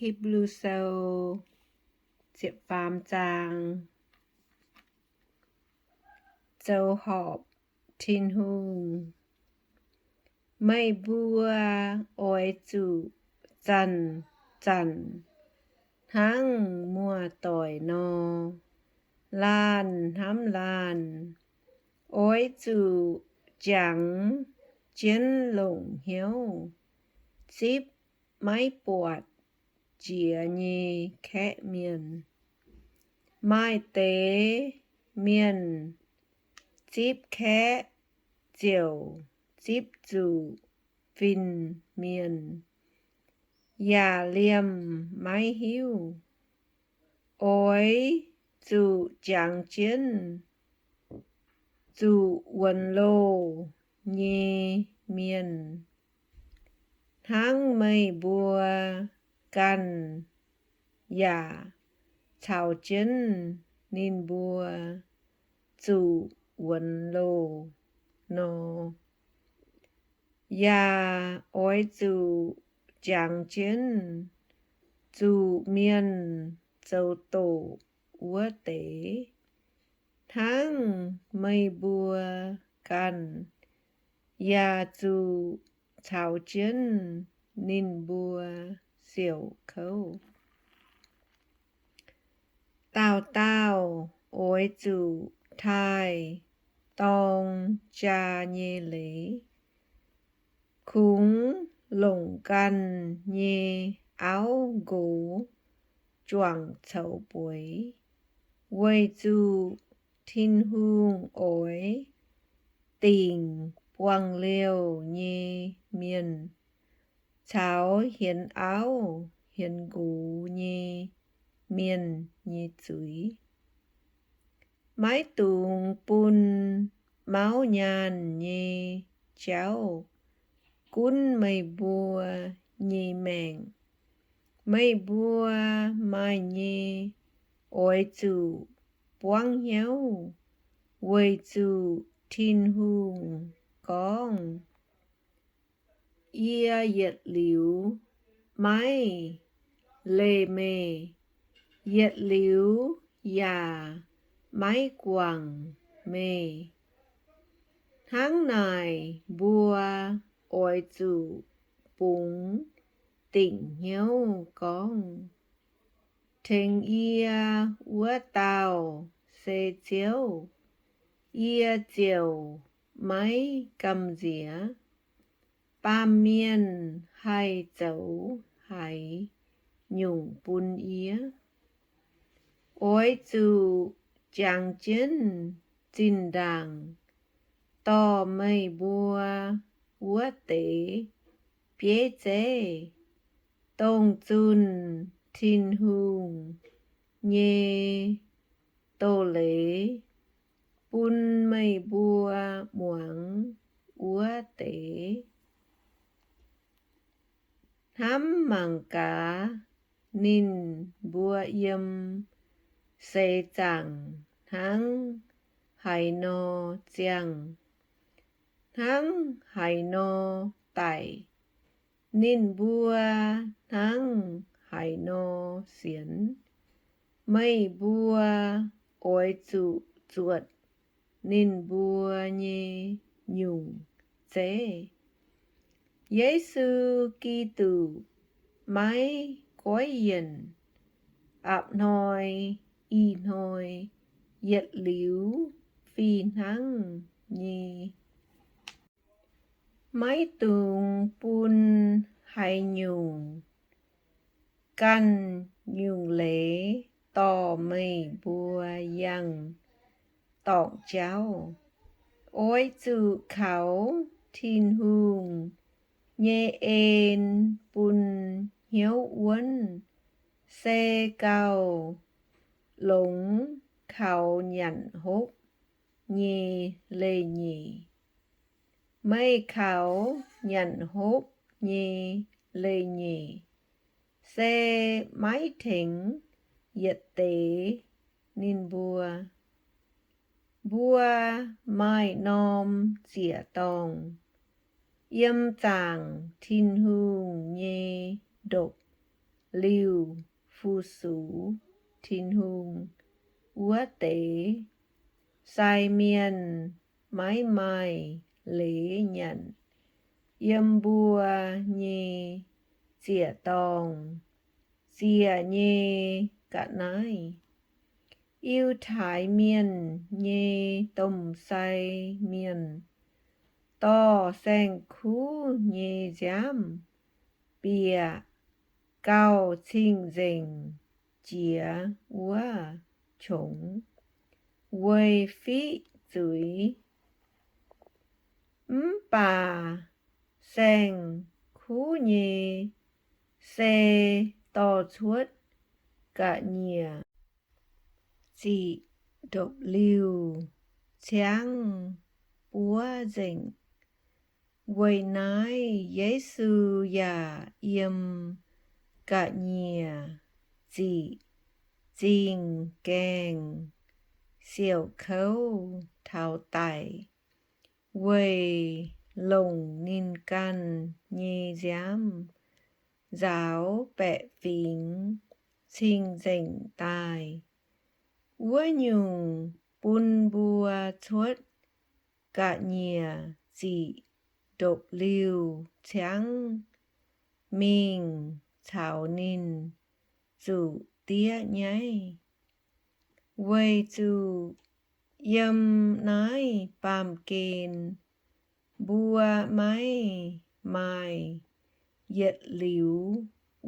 Hipv^lu Sou ziepc faam zaang. Zoux horpc Tin-Hungh. Meih mbuo oix zuqc zanc-zanc hnangv muoz-doic nor, laanh hnamv laanh. Oix zuqc jangx jienv longc hnyouv zipv maiv buatc jiex nyei kaeqv mienh. Maaih deix mienh zipv kaeqv ziouc zipv zuqc fin-mienh, yaac liemh maiv hiuv. Oix zuqc jangx jienv zuqc wuonx loh nyei mienh, hnangv meih mbuo ganh yaac caux jienv ninh mbuo zuqc wuonx loh nor. Yaac oix zuqc jangx jienv zuqc mienh zoux doqc wuov deix, hnangv meih mbuo ganh yaac zuqc caux jienv ninh mbuo siouc kouv. Dauh dauh oix zuqc taaih dorng jaa nyei leiz, kungx longc ganh nyei auv nqox juangc coux bueix, weic zuqc Tin-Hungh oix dingc buangh liouh nyei mienh caux hienx auv hienx nqox nyei mienh nyei zuiz. Maiv dungx bun mauv nyaanh nyei jauv gunv meih mbuo nyei maengc. Meih mbuo maaih nyei oix zuqc buangv hnyouv, weic zuqc Tin-Hungh gorngv, Yie yietc liuz maiv leih meih, yietc liuz yaac maiv guangc meih. Hnangv naaic mbuo oix zuqc bungx dingc hnyouv gorngv, Tengx yie wuov dauh se Ziouv, yie ziouc maiv gamh nziex. Baamh mienh haih zoux haaix nyungc bun yie? Oix zuqc jangx jienv zinh ndaangc dorh meih mbuo wuov deix bieiv zeiv, dongh zunh Tin-Hungh nyei doz-leiz, bun meih mbuo muangx wuov deix. Hnamv mangc gaax, ninh mbuo yiem seix zaangc hnangv haaix nor ziangh, hnangv haaix nor daic, ninh mbuo hnangv haaix nor sienx. Meih mbuo oix zuqc zuotc ninh mbuo nyei nyungc zeiv. Yesu Giduc maiv goiv yienc, a'hnoi, ih hnoi, yietc liuz fih hnangv nyei. Maiv dungx bun haaix nyungc ganh nyungc leiz dorh meih mbuo yangh dorngc jauv. Oix zuqc kaux Tin-Hungh nyei en bun hnyouv wuonv, se gauh longx kaux nyanc hopv nyei leiz-nyeic. Meih kaux nyanc hopv nyei leiz-nyeic se maiv tengx yietc deix ninh mbuo. Mbuo maaih norm ziec-dorngh yiem zaangc Tin-Hungh nyei ndopv. liuh fu-sux Tin-Hungh wuov deix sai mienh maiv maaih leiz nyanc yiem mbuo nyei ziec-dorngh ziec nyei ga'naaiv. Yiutai Mienh nyei domh sai mienh dorh saeng-kuv nyei nziaamv bieqc gauh cing-nzengc jiex wuov qongx weic fiqv zuiz. Mv baac saeng-kuv nyei sei dorh cuotv ga'nyiec ziqc ndopv-liuh ciangv buov nzengc. Weic naaiv Yesu yaac yiem ga'nyiec ziqc zingh gaengh siouc kouv taux daic, weic longc ninh ganh nyei nziaamv nzaaux baeqc fingx cing-nzengc daaih. Wuov nyungc bun mbuo cuotv ga'nyiec ziqc ndopv-liuh ciangv mingh caux ninh zuqc diev nyaiv. Weic zuqc yiem naaiv baamh gen mbuo maiv maaih yietc liuz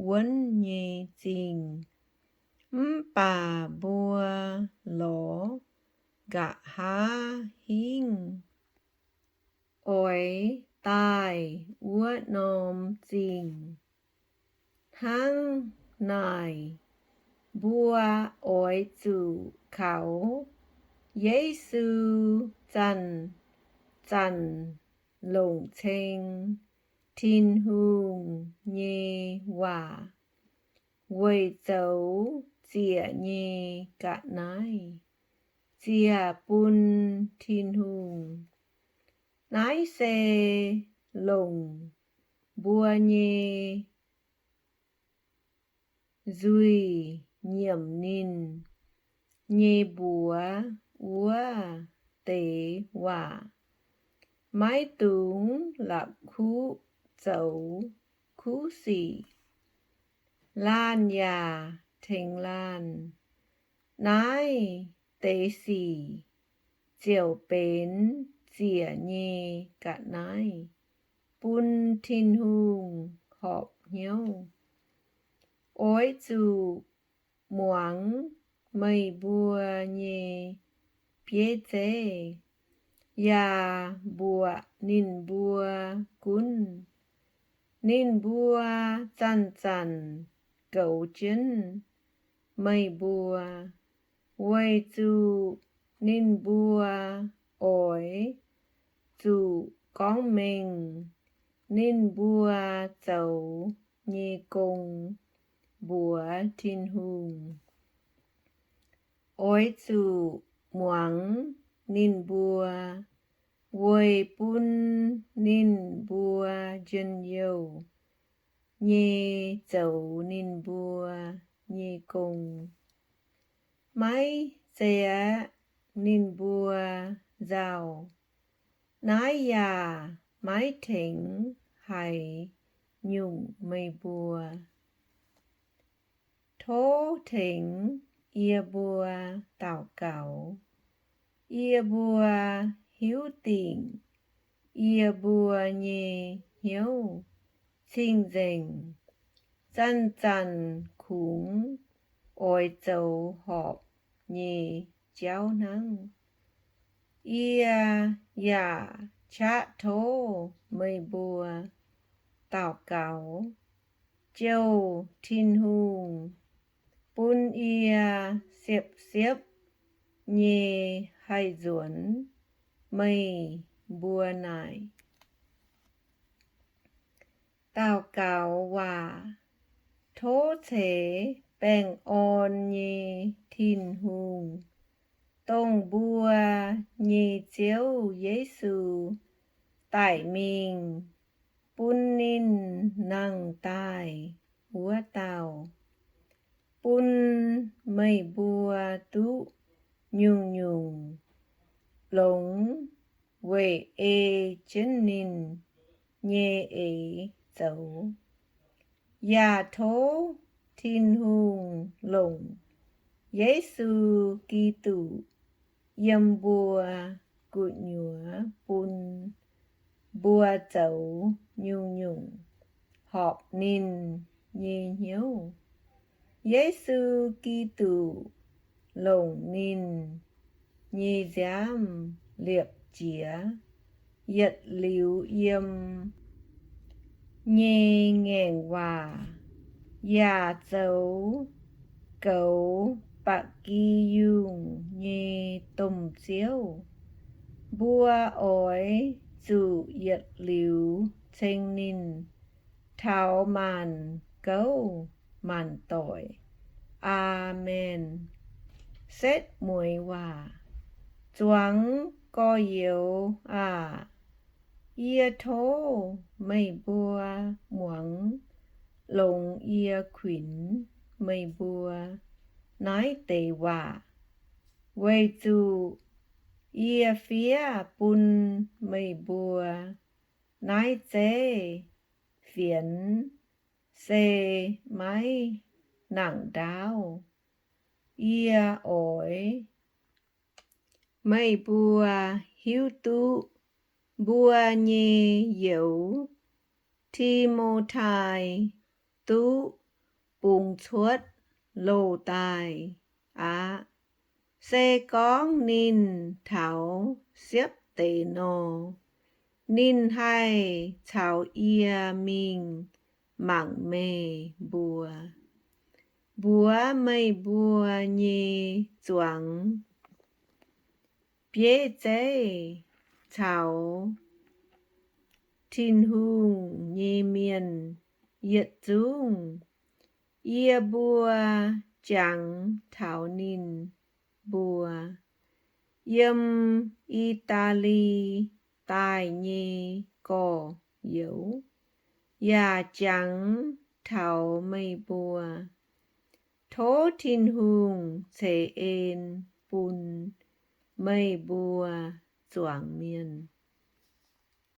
wuonv nyei zingh, mv baac mbuo lorz nqa'haav hingv oix daaih wuov norm zingh. Hnangv naaic, mbuo oix zuqc kaux Yesu zanc-zanc longc ceng Tin-Hungh nyei waac weic zoux ziec nyei ga'naaiv ziec bun Tin-Hungh. Naaiv se longc mbuo nyei nzuih nyiemc ninh nyei mbuox wuov deix waac, maiv dungx la'kuqv zoux kuv sic. Laanh yaac tengx laanh. Naaiv deix sic ziouc benx ziec nyei ga'naaiv bun Tin-Hungh horpc hnyouv. Oix zuqc muangx meih mbuo nyei bieiv zeiv, yaac mbuoqc ninh mbuo gunv. Ninh mbuo zanc-zanc goux jienv meih mbuo, weic zuqc ninh mbuo oix zuqc gorngv mengh ninh mbuo zoux nyei gong mbuox Tin-Hungh. Oix zuqc muangx ninh mbuo, weic bun ninh mbuo njien-youh nyei zoux ninh mbuo nyei gong, maiv zeiz aeqv, ninh mbuo nzauh. Naaiv yaac maiv tengx haaix nyungc meih mbuo. Tov tengx yie mbuo daux gaux. Yie mbuo hiuv dingc yie mbuo nyei hnyouv cing-nzengc, zanc-zanc kungx oix zoux horpc nyei jauv hnangv. Yie yaac qaqv tov meih mbuo daux gaux, jouh Tin-Hungh bun yie siepv-siepv nyei haih nzuonx meih mbuo naaic. Daux gaux waac. Tov ceix baengh orn nyei Tin-Hungh, dongh mbuo nyei Ziouv Yesu, daic mingh bun ninh nangh daaih wuov dauh, meih mbuo duqv nyungc-nyungc longx weic ei jienv ninh nyei eix zoux. Yaac tov Tin-Hungh longc Yesu Giduc yiem mbuo gu'nyuoz bun mbuo zoux nyungc-nyungc horpc ninh nyei hnyouv. Yesu Giduc longc ninh nyei nziaamv liepc jiez yietc liuz yiem nyei ngaengc waac, yaac zoux goux ba'gi yungh nyei domh ziouv. Mbuo oix zuqc yietc liuz ceng ninh taux maanc gouv maanc doic. Aamen. Setv mueiz waac. Zuangx gorx-youz aah! Yie tov meih mbuo muangx longx yie kuinx meih mbuo naaiv deix waac, weic zuqc yie fiev bun meih mbuo. Naaiv zeiv fienx se maiv nangc ndaauv. Yie oix meih mbuo hiuv duqv mbuo nyei youz, Ti^mo^tai, duqv bungx cuotv loz-daaih aqv. Se gorngv ninh taux siepv deix nor, ninh haih caux yie mingh mangc meih mbuo, mbuox meih mbuo nyei zuangx bieiv zeiv caux Tin-Hungh nyei mienh yietc zungv. Yie mbuo jangx taux ninh mbuo. Yiem I^daa^li daaih nyei gorx-youz yaac jangx taux meih mbuo. Tov Tin-Hungh ceix en bun meih mbuo zuangx mienh.